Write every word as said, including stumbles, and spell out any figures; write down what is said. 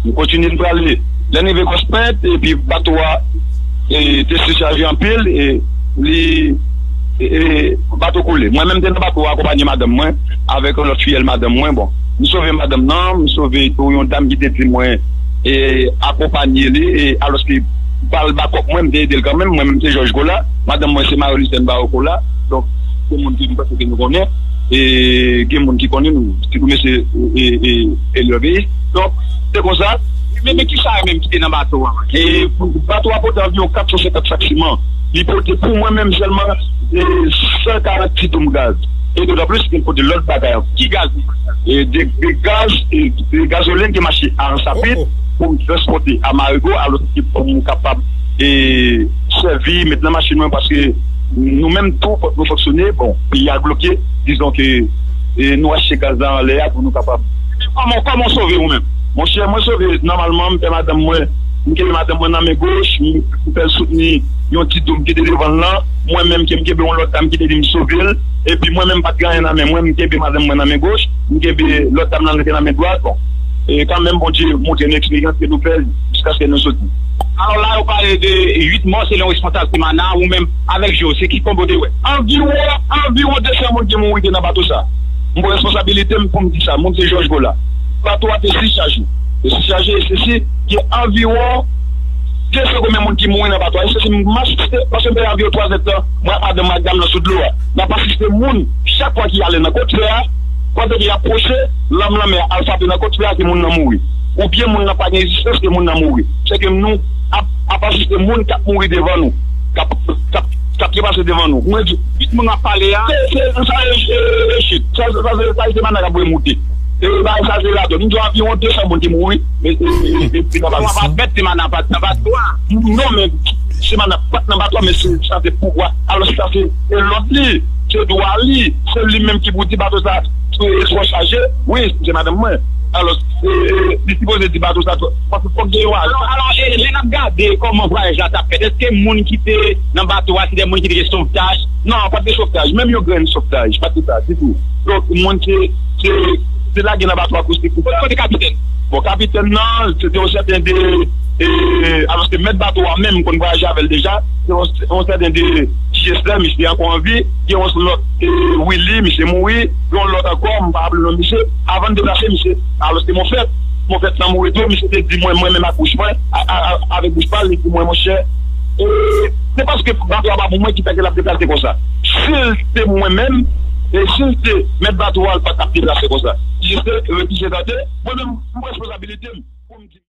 M kontinye m prale. Lè n rive Kòspent, epi bato a e, te sichaje anpil, e, li, e, e, bato koule. Mwen menm te nan bato a akonpanye madanm mwen, avèk yon lòt fiyèl madanm mwen. Bon, m sove madanm nan, m sove tou yon dam ki te di mwen, e, akonpanye li, e, alòske bal bakòp mwen, m te ede l kanmenm, mwen menm se Jòj Kola, madanm mwen se Marie Lucène Barreau Kola, donk, se moun ki m panse ke nou konnen, e, gen moun ki konnen nou, sitou mesye, e, e, e, Elieuville. Donk, se konsa. Men, men kisa yo menm ki te nan bato a? E, bato a pote anviwon kat san senkant sak siman. Li pote pou mwen menm sèlman, e, san karant ti doum gaz. E dotan plis ke l pote lòt bagay ankò. Ki gaz? E, de, de gaz, e, de gazolin ki mache a Ansapit pou m transpòte a Marigo, alòske pou m kapab, e, sèvi, met nan machin mwen, paske nou menm tou, fòk nou fonksyone. Bon, peyi a bloke, dizon ke, e, nou achte gaz la anlè a pou nou kapab. Kòman, kòman w sove ou menm? Monchè, mwen sove nòmalman, m fè madanm mwen, m kenbe madanm mwen nan men goch, m, m fè l soutni yon ti doum ki te devan l lan, mwen menm ke m kenbe yon lòt dam ki te di m sove l, epi mwen menm m pa t gen anyen nan men mwen, m kenbe madanm mwen nan men goch, m kenbe lòt dam nan ki nan men dwat, bon. E kanmenm, Bondye montre nou eksperyans ke nou fè jiskaske nou soti. Alò la, yo pale de uit mò selon responsab Simana, ou menm avèk je w, se ki konbo te wè? Anviwon, anviwon de san moun ki mouri te nan bato sa. M pran responsabilite m pou m di sa, moun se Jòj Gola. Bato a te sichaje. Te sichaje, e sesi, gen anviwon de san konbyen moun ki mouri nan bato a. E sesi, m asiste, paske m te la anviwon twazè tan, mwen ak madanm mwen ak dam nan sou dlo a. N ap asiste moun, chak fwa ki ale nan kot fè a, pandan ke y ap pwoche, lanm lanmè a al frape nan kot fè a, ke moun nan mouri. Oubyen moun nan pa gen rezistans, ke moun nan mouri. Se ke nou ap, ap asiste moun k ap mouri devan nou, k ap, k ap, k ap trepase devan nou. Mwen di, uit moun w ap pale a, se, se, sa, e, e, e, chit. Sa, sa, sa, se, sa, se Simana k ap voye moute. E, ba, sa, se ladan. Nou di w anviwon de san moun ki mouri. E, e, e, e, epi nan bato a. Simana pa t nan bato a. Non, men Simana pa t nan bato a, men se, sa se pouvwa. Alò, sa se, e lòd li, se dwa li, se li menm ki pou di bato sa, e, twò chaje. Wi, se madanm mwen. Alò, e, e, li sipoze di bato sa twò. Paske fòk gen yon ajan. Alò, alò, e, lè n ap gade kòman vwayaj la t ap fèt, èske moun ki te nan bato a, se de moun ki te gen sovtaj? Non, pa t gen sovtaj, menm yon grenn sovtaj, pa t gen sa ditou. Donk, moun se, se, se lage nan bato a kote, kote kapitèn? Bon, kapitèn nan, se te yon sèten de, e, alò, se mèt bato a menm, m konn vwayaje avè l deja, se yon, yon sèten de Jesler, misye ankò an vi, gen yon lòt, e, Willy, misye mouri, gen yon lòt ankò, m pa raple non misye, avan n deplase misye, alò, se Monfèt, Monfèt nan mouri tou, misye te di mwen, mwen menm ak bouch mwen, a, a, a, avèk bouch pa l, li di mwen, monchè, e, se paske bato a pa pou mwen ki fè ke l ap deplase konsa. Si l te mwen menm, e si l te mèt bato a, l pa t ap deplase konsa. Jesler, e, ki se tande, mwen menm, m pran responsabilite m pou m di.